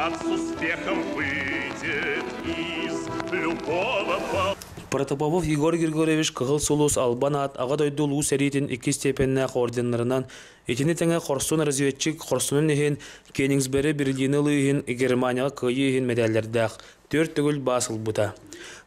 Солдат с успехом выйдет из любого Протопопов Егор Григорьевич Кыһыл Сулус Албан аат Аҕа дойду Улуу сэриитин иккис степеннээх орденнарынан, итини тэҥэ хорсун разведчик хорсунун иһин Кенигсбери Берлини ылыы иһин Германияҕа кыайыы иһин мэдээллэрдээх, түөрт төгүл баас ылбыта.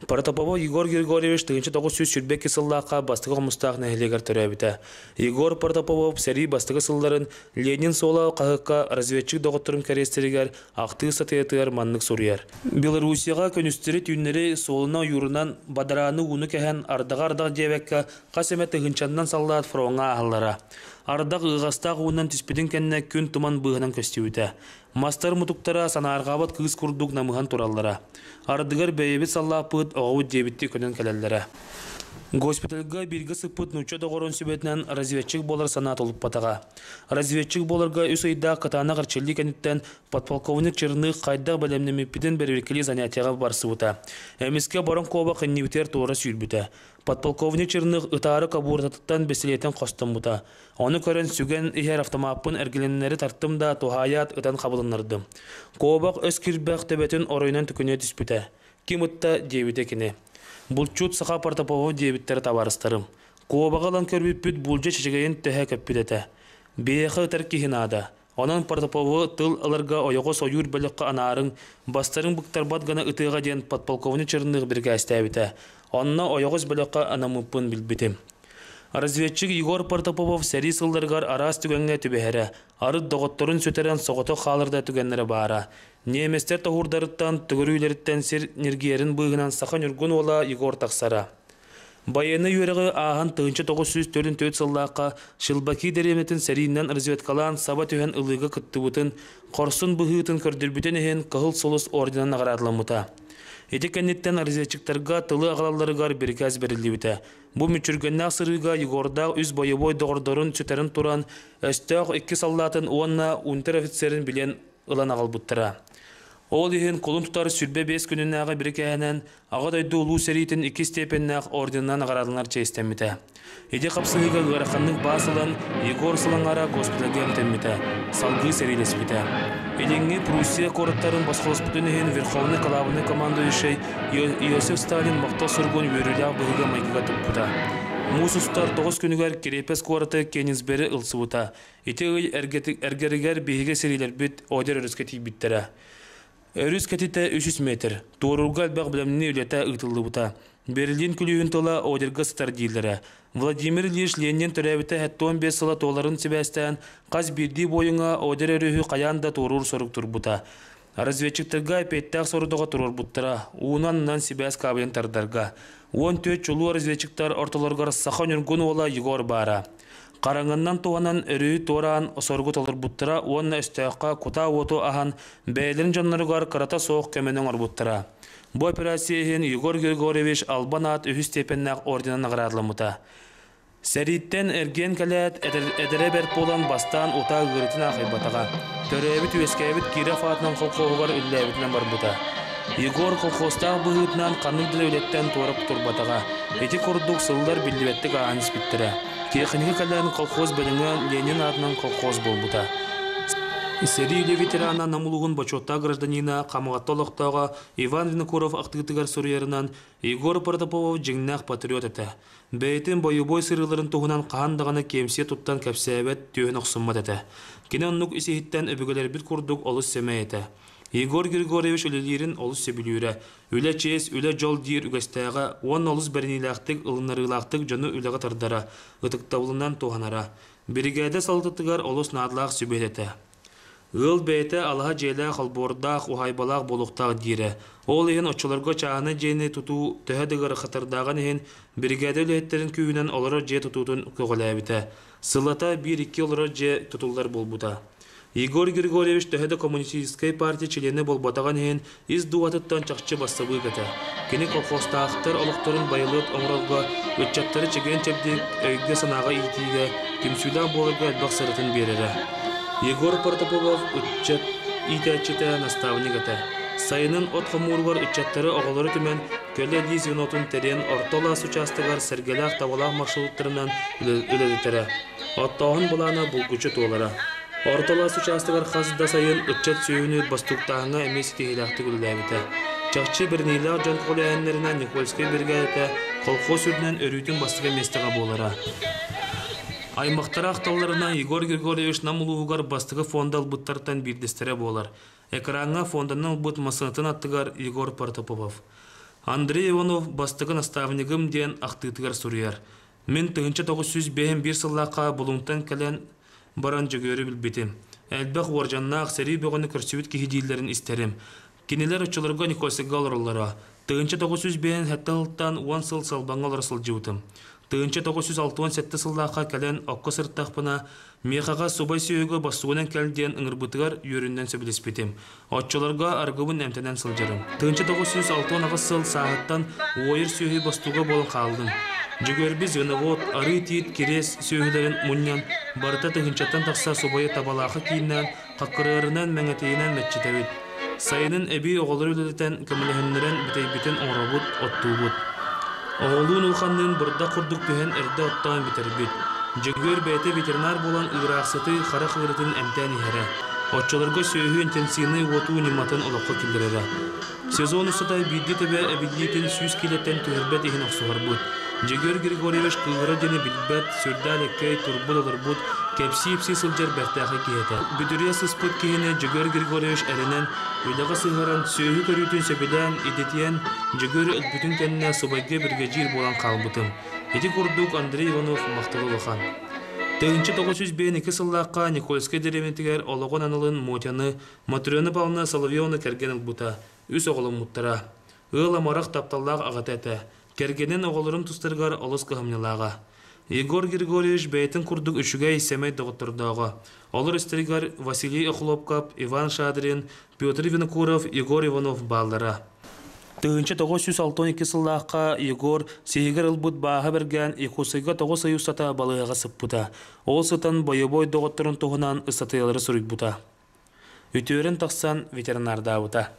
Протопопов Егор Григорьевич 1922 сыллаахха Бастакы Хомустаах нэһилиэгэр төрөөбүтэ. Егор Протопопов сэрии бастакы сылларын Ленин суола хаһыакка разведчик доҕотторун кэриэстэригэр ахтыы сатыйатыгар маннык суруйар. Белоруссияҕа күнүстэри-түүннэри суолуна ойуурунан бадарааны ууну кэһэн ардаҕа ардах диэбэккэ хас эмэ тыһыынчаннан саллаат фроҥҥа ааһаллара. Ардах ыаҕастаах уунан түспүтүн кэннэ күн туман быыһынан көстүбүтэ. Мастар мутуктара санаарҕаабыт кыыс курдук намыһан тураллара. Ардыгар бэйэбит саллааппыт, оҕобут диэбиттии көнөн кэлэллэрэ. Госпитальга бииргэ сыппыт нуучча доҕорун сүбэтинэн разведчик буолар санаа толуппатаҕа. Разведчик буоларга үс ыйдаах кытаанах эрчиллии кэнниттэн подполковник Черных хайдах бэлэмнэммиппитин бэрэбиэркэлии занятиеҕа барсыбыта. Эмискэ бороҥ куобах иннибитигэр туора сүүрбүтэ. Подполковник Черных ытаары кобуратыттан бэстилиэтин хостоммута. Ону көрөн сүгэн иһэр автомаппын эргилиннэри тартым да туһаайаат ытан хабылыннардым. Куобах өс кирбэх төбөтүн оройунан төкүнүйэ түспүтэ. Ким ытта диэбитэ кини. Булчут саха Протопову диэбиттэрэ табаарыстарым. Куобаҕы ылан көрбүппүт булдьа чэчэгэйин төһө көппүт этэ. Биһиэхэ ытар киһи наада. Онон Протопову тыл ыларга ойоҕос ойуур бөлөххө анаарыҥ, бастарын быктарбат гына ытыаҕа диэн подполковник Черных бирикээстээбитэ. Онно ойоҕос бөлөххө анаммыппын билбитим. Разведчик Егор Протопопов сэрии сылларыгар араас түгэҥҥэ түбэһэрэ, арыт доҕотторун сүтэрэн соҕотох хаалар да түгэннэрэ баара. Немецтэр тоһуурдарыттан, төгүрүүлэриттэн сир ньиргийэрин быыһынан саха ньургун уола Егор тахсара. Байыаннай үөрэҕи ааһан 1944 сыллаахха Щелбаки дэриэбинэтин сэриинэн разведкалаан саба түһэн ылыыга кыттыбытын, хорсун быһыытын көрдөрбүтүн иһин Кыһыл Сулус орденынан наҕараадаламмыта. Ити кэнниттэн разведчиктарга тылы аҕалалларыгар бирикээс бэриллибитэ. Бу мүччүргэннээх сырыыга Егордаах үс бойобуой доҕордорун сүтэрэн туран, өстөөх икки саллаатын уонна унтер-офицерин билэн ылан аҕалбыттара. Ол иһин кулун тутар 25 күнүнээҕи бирикээһинэн Аҕа дойду Улуу сэриитин иккис степеннээх орденынан наҕараадаланар чиэстэммитэ. Ити хапсыһыыга ыараханнык баас ылан, Егор Сылаҥара госпитальга эмтэммитэ, салгыы сэриилэспитэ. Илиҥҥи Пруссия куораттарын босхолоспутун иһин Верховный Главный командующай Иосиф Сталин махтал суругун үөрүүлээх быһыыга-майгыга туппута. Муус устар тоҕус күнүгэр Кириэпэс куораты Кенигсбери ылсыбыта. Ити ый эргэригэр биһиги сэриилэрбит Одер өрүскэ тиийбиттэрэ. Өрүс кэтитэ 300 метр, туоруурга элбэх бэлэмнэнии үлэтэ ыытыллыбыта. Берлин күлүүһүн тыла Одерга сытар дииллэрэ. Владимир Ильич Ленин төрөөбүтэ 75 сыла туоларын сибээстээн, хас биирдии буойуҥа Одер өрүһү хайаан да туоруур сорук турбута. Разведчиктарга эпиэттээх сорудаҕы туруорбуттара, уунан-нан сибээс кабелин тардарга. 14 чулуу разведчиктар ортолоругар саха ньургун уола Егор баара. Хараҥаннан туһанан өрүһү туораан соргу толорбуттара уонна өстөөххө кутаа уоту аһан бэйэлэрин дьонноругар кырата суох көмөнү оҥорбуттара. Бу операция иһин Егор Григорьевич Албан аат үһүс степеннээх орденынан наҕараадаламмыта. Сэрииттэн эргийэн кэлээт, эдэрэ бэрт буолан бастаан утаа ыарыытын аахайбатаҕа. Төрөөбүт-үөскээбит Киров аатынан колхоһугар үлэлээбитинэн барбыта. Егор колхозтаах быһыытынан ханнык да үлэттэн туора турбатаҕа. Ити курдук сыллар биллибэттик ааһан испиттэрэ. Тиэхиньикэ кэлэн колхоз бөлөҥө Ленин аатынан колхоз буолбута. Сэрии үлэ ветерана Нам улууһун бочуоттаах гражданина Хамаҕатта олохтооҕо Иван Винокуров ахтыытыгар суруйарынан, Егор Протопопов дьиҥнээх патриот этэ. Бэйэтин бойобуой сырыыларын туһунан хаһан даҕаны киэмсийэ туттан кэпсээбэт, түөһүн охсуммат этэ. Кини оннук ис-иһиттэн өбүгэлэрбит курдук олус сэмэй этэ. Егор Григорьевич үлэлиирин олус сөбүлүүрэ. Үлэ чиэс, үлэ дьол диир үгэстээҕэ уонна олус бэриниилээхтик, ылыннарыылаахтык дьону үлэҕэ тардара, ытыктабылынан туһанара. Биригээдэ салалтатыгар олус наадалаах сүбэһит этэ. Ыал бэйэтэ алаһа дьиэлээх, олбуордаах, уһаайбалаах буолуохтаах диирэ. Ол иһин оччолорго чааһынай дьиэни тутуу төһө да ыарахаттардааҕын иһин, биригээдэ үлэһиттэрин күүһүнэн олорор дьиэ тутуутун көҕүлээбитэ. Сыллата биир-икки олорор дьиэ тутуллар буолбута. Егор Григорьевич төһө да коммунистическай партия чилиэнэ буолбатаҕын иһин, ис дууһатыттан чахчы бассабыык этэ. Кини колхозтаахтар олохторун байылыат оҥорорго, ыччаттары чэгиэн-чэбдик өйгө-санааҕа иитиигэ, түмсүүлээх буоларга элбэх сыратын биэрэрэ. Егор Протопопов ыччат иитээччитэ, наставник этэ. Сайынын от хомууругар ыччаттары оҕолору түмэн, көлө илии звенотун тэрийэн орто алаас учаастагар сэргэлээх табалаах маршруттарынан үлэлэтэрэ. Оттооһун былаана булгуччу туолара. Орто алаас учаастагар хас да сайын ыччат сүөһүнү бастуктааһыҥҥа эмиэ ситиһиилээхтик үлэлээбитэ. Чахчы бэриниилээх дьон көҕүлээһиннэринэн Никольскай биригээдэтэ колхоз үрдүнэн өрүүтүн бастакы миэстэҕэ буолара. Аймахтара ахталларынан Егор Григорьевич Нам улууһугар бастакы фонда ылбыттартан биирдэстэрэ буолар. Экраҥҥа фонданан ылбыт массыынатын аттыгар Егор Протопопов. Андрей Иванов бастакы наставнигым диэн ахтыытыгар суруйар. Мин 1951 сыллаахха Булуҥтан кэлэн баран Дьөгүөрү билбитим. Элбэх уордьаннаах сэрии бөҕөнү көрсүбүт киһи дииллэрин истэрим. Кинилэр оччолорго Никольскайга олороллоро. 1957 сылтан 10 сыл Салбаҥҥа олоро сылдьыбытым. 1967 сыллаахха кэлэн окко сырыттахпына, миэхэҕэ субай сүөһүгэ бостугунан кэл диэн ыҥырбытыгар үөрүнэн сөбүлэспитим. Оччолорго аргыбын эмтэнэн сылдьарым. 1968 сыл сааһыттан уойар сүөһү бостууга буолан хааллым. Дьөгүөрбү звеновод, арыы тиит, кириэс сүөһүлэрин мунньан, барыта тыһыынчаттан тахса субайы табалаахы кииннээн, хаккырыарынан, мэҥэтийинэн мэччитэбит. Сайынын эбии оҕолору үлэлэтэн, көмөлөһүннэрэн бүтэйбитин оҥоробут, оттуубут. Оҕолуун улаханныын бырдах курдук түһэн эрдэ оттоон бүтэрбит. Дьөгүөр бэйэтэ ветеринар буолан ыыраахсыты, харах ыарыытын эмтээн иһэрэ. Оччолорго сүөһү интенсивнэй уотуу ньыматын олоххо киллэрэрэ. Сезон устата биирдии төбө эбиллиитин 100 киилэттэн түһэрбэт иһин охсуһарбыт. Дьөгүөр Григорьевич кыыһыра диэни билбэт, сүрдээх элэккэй, турбут-олорбут, кэпсии-ипсии сылдьар бэртээхэй киһи этэ. Бүдүрүйэ сыспыт киһини Дьөгүөр Григорьевич эрэнэн, үлэҕэ сыһыаран, сүөһү көрүүтүн сөбүлээн, идэтийэн, Дьөгүөр өлбүтүн кэннэ субайга биригэдьиир буолан хаалбытым. Ити курдук Андрей Иванов махтала улахан. 1952 сыллаахха Никольскай дэриэбинэтигэр олоҕун аналын Мотяны Матрена Павловна Соловьеваны кэргэн ылбыта, үс оҕоломмуттара. Ыал амарах тапталлаах аҕата этэ. Кэргэнин оҕолорун тустарыгар олус кыһамньылааҕа. Егор Григорьевич бэйэтин курдук үчүгэй, сэмэй доҕоттордооҕо. Олор истэригэр Василий Охлопков, Иван Шадрин, Петр Винокуров, Егор Иванов бааллара. 1962 сыллаахха Егор сиһигэр ылбыт бааһа бэргээн Якутскайга 9 ый устата балыыһаҕа сыппыта. Ол сытан бойобуой доҕотторун туһунан ыстатыйалары суруйбута. Үтүөрэн тахсан ветеринардаабыта.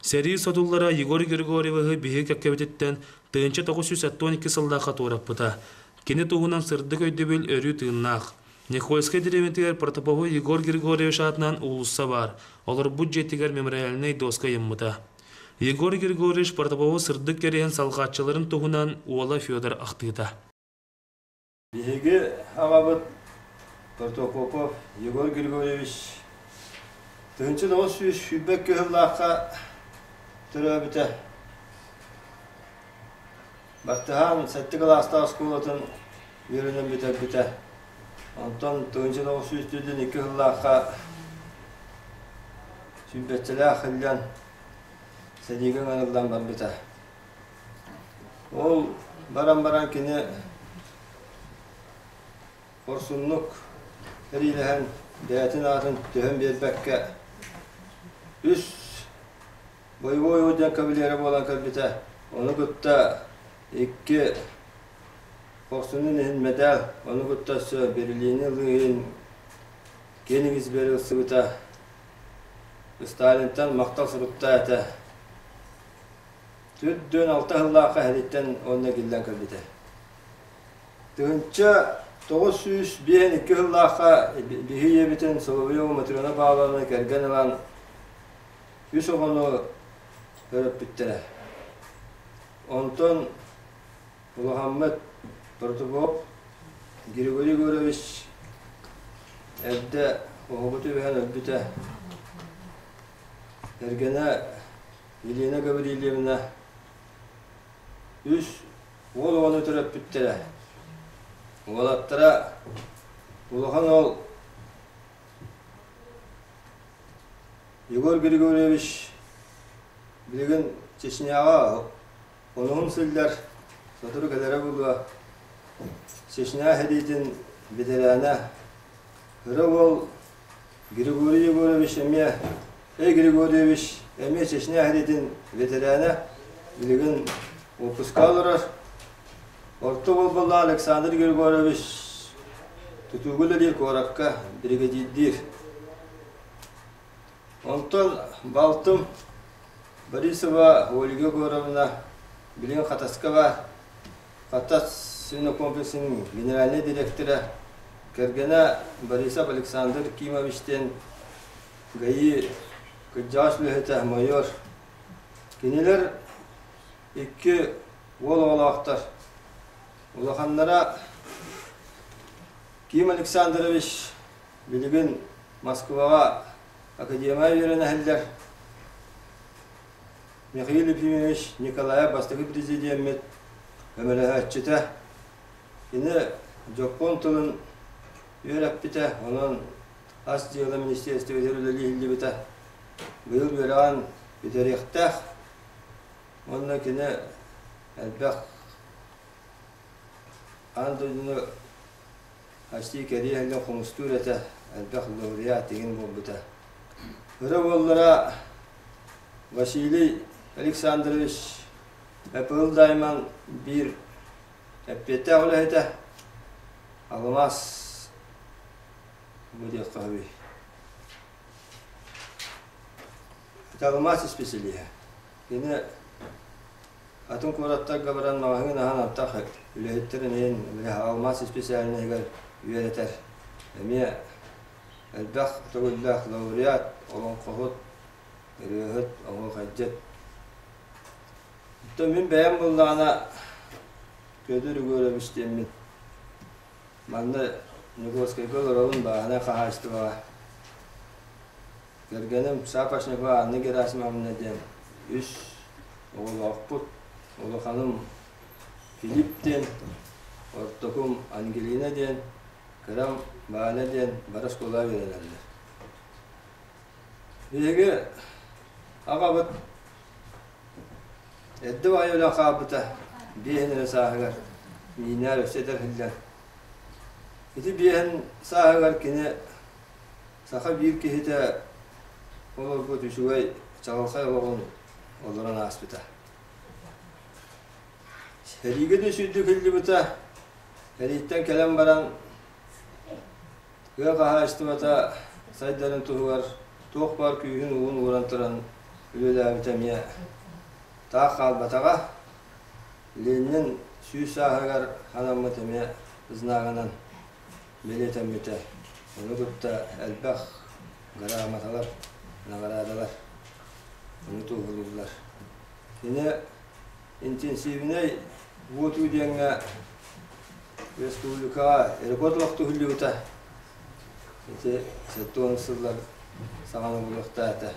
Сэрии содуллара Егор Григорьевиһы биһиги кэккэбититтэн 1972 сыллаахха туораппыта. Кини туһунан сырдык өйдөбүл өрүү тыыннаах. Никольскай дэриэбинэтигэр Протоповой Егор Григорьевич аатынан уулусса баар, олорбут дьиэтигэр мемориальнай доска ыйаммыта. Егор Григорьевич Протопову сырдык кэриэһин салҕааччыларын туһунан уола Федор ахтыыта. Биһиги аҕабыт Протопопов Егор Григорьевич 1922 сыллаахха төрөөбүтэ. Бартыһаан сэттэ кылаастаах оскуолатын үөрэнэн бүтэрбитэ. Онтон 1942 сыллаахха сүүрбэччэлээх иллэн сэриигэ ыҥырыллан барбыта. Ол баран баран кини хорсуннук сэриилэһэн бэйэтин аатын түһэн биэрбэккэ үс боевой орден кавалера буолан кэлбитэ. Ону кытта икки хорсунун иһин мэтээл, ону кытта өссө Берлини ылыы иһин Кенигсберг ылсыбыта. Сталинтан махтал суруктаах этэ. 46 сыллаахха эһэтиттэн уонна киллэн кэлбитэ. 1952 сыллаахха биһи ийэбитин Соловьева Матрена Павловна кэргэн ылан үс оҕону төрөппүттэрэ. Онтон улахаммыт Протопоп Григорий Егорович эрдэ оҕобут үбэһэн өлбүтэ. Кэргэнэ Елена Гаврильевна үс уол оҕону төрөппүттэрэ. Уолаттара улахан уол Егор Григорьевич билигин Чечняҕа онуһун сылдьар, сотору кэлэрэ буолуо. Чечня сэриитин бэтэрээнэ. Кыра уол Григорий Егорович эмиэ Эй Григорьевич эмиэ Чечня сэриитин ветерана, билигин уоппуска олорор. Орто буолбаллаах Александр Григорьевич тутууга үлэлиир куоракка биригэдьиирдиир. Онтон балтым Борисова Ольга Егоровна билигин Хатаска баар. Хатас свинокомплексын генеральнай директора. Кэргэнэ Борисов Александр Кимович диэн ГАИ кырдьаҕас үлэһитэ, майор. Кинилэр икки уол оҕолоохтор. Улаханнара Ким Александрович билигин Москваҕа академия үөрэнэ сылдьар. Михаил Ефимович Николаев бастакы президеммит көмөлөһөөччүтэ. Кини дьоппуон тылын үөрэппитэ, онон ас дьыала министиэристибэтигэр үлэлии иһиллибитэ. Быйыл үөрэҕин бүтэриэхтээх уонна кини элбэх аан дойдуну почти кэрийэ сылдьан хомустуур этэ, элбэх лауреат игин буолбута. Кыра уоллара Василий Александрович Эпыл Дайман биир эппиэттээх үлэһитэ, алмаас бу диэххэ сөбүй. Алмаас исписэлииһэ. Кини атын куораттарга баран маҕаһыын аһан антах үлэһиттэрин иһин алмаас исписээлинэһигэр үөрэтэр. Эмиэ элбэх төгүллээх лауреат, олоҥхоһут, ырыаһыт, оһуохайдьыт. Оттон мин бэйэм буоллаҕына Петр Егорович диэммин манна Ньукуоскайга олоробун бааһынай хаһаайыстыбаҕа. Кэргэним Сапошникова Анна Герасимовна диэн үс оҕолоохпут. Улаханым Филипп диэн, ортокум Ангелина диэн, кырам Валя диэн бары оскуолаҕа үөрэнэллэр. Биһиги аҕабыт эрдэ баҕайы өлөн хаалбыта, биэһин эрэ сааһыгар миинээр өссө эдэр сылдьан. Ити биэһин сааһыгар кини саха биир киһитэ олорбут үчүгэй чаҕылхай олоҕун олорон ааспыта. Сэриигэ да үчүгдүк иһиллибитэ, сэрииттэн кэлэн баран тыа хаһаайыстыбата сайдарын туһугар туох баар күүһүн угун ууран туран үлэлээбитэ эмиэ таах хаалбатаҕа. Ленин 100 сааһыгар анаммыт эмиэ знагынан бэлиэтэммитэ. Ону кытта элбэх грамоталар, наҕараадалар ону туоһулууллар. Кини интенсивнэй уотуу диэҥҥэ республикаҕа рекорд олохтуһуллубута. Ити 70 сыллар саҕана буолуохтаата.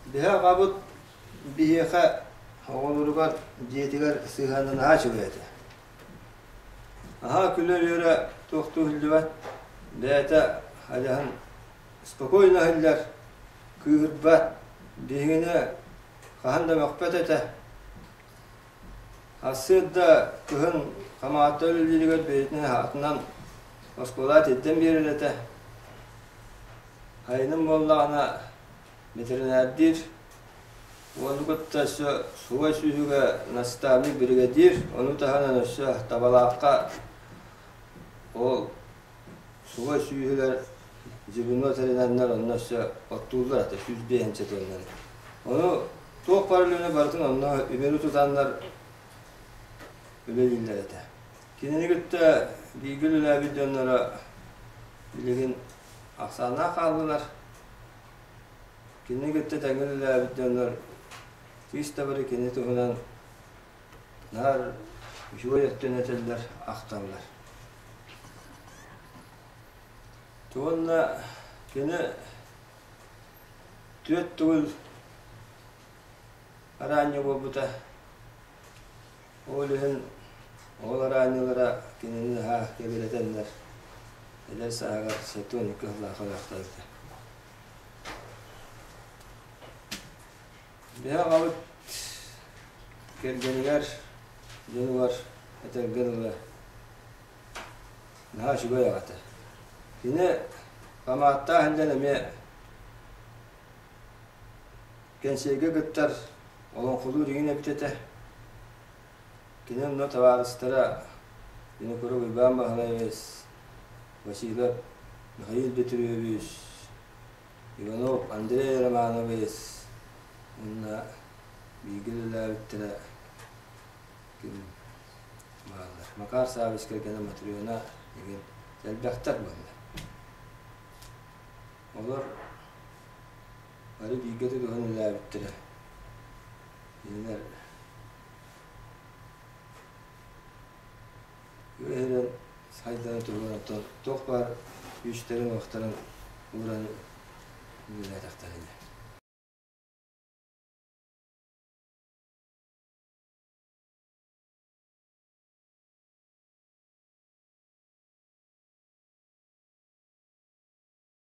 Биһи аҕабыт биһиэхэ оҕолоругар дьиэтигэр сыһыанын наһаа үчүгэй этэ. Аһаа күлэр-үөрэ туохтуу иһиллибэт, бэйэтэ адьаһын спокойно иһиллэр, кыыһырбат, биһигини хаһан да мөхпөт этэ. Сарсыарда кыһын Хамаҕатта үлэлииригэр бэйэтин аһаатынан оскуолаҕа тиэрдэн биэрэр этэ. Сайынын буоллаҕына ветеринардиир, уону кытта өссө субай сүүһүгэ наставник бригадир, ону таһынан өссө Табалаахха ол субай сүүһүлэр звено тэринэннэр онно өссө оттууллар этэ 105 тоннаны. Ону туох баар үлэни барытын онно үмүрү тутаннар үлэлииллэр этэ. Кинини кытта бииргэ үлэлээбит дьонноро билигин ахсааннаах хааллылар. Кинини кытта тэҥҥэ үлэлээбит дьоннор кыыс да бары кини туһунан наар үчүгэй өттүн этэллэр, ахталлар. Уонна кини түөрт төгүл араанньа буолбута. Ол иһин ол араанньалара кинини наһаа кэбирэтэннэр эдэр сааһыгар 72 сыллаахха өлөхтөөбүтэ. Биһи аҕабыт кэргэнигэр, дьонугар этэргэ дылы наһаа үчүгэй аҕата. Кини Хамааттаах иһинэн эмиэ кэнсиэргэ кыттар олоҥхолуур игин эбит этэ. Кини онно табаарыстара Винокуров Уйбаан Баһылайабыс, Васильев Михаил Петрович, Иванов Андрей Романович уонна бииргэ үлэлээбиттэрэ ким бааллар. Макар Саввич кэргэнэ Матрена. Игин элбэхтэр буолла. Олор бары бииргэ тутуһан үлэлээбиттэрэ. Кинилэр үөһэнэн сайдан туһунан оттон туох баар күүстэрин-уохтарын ууран үлэлээтэхтэринэ.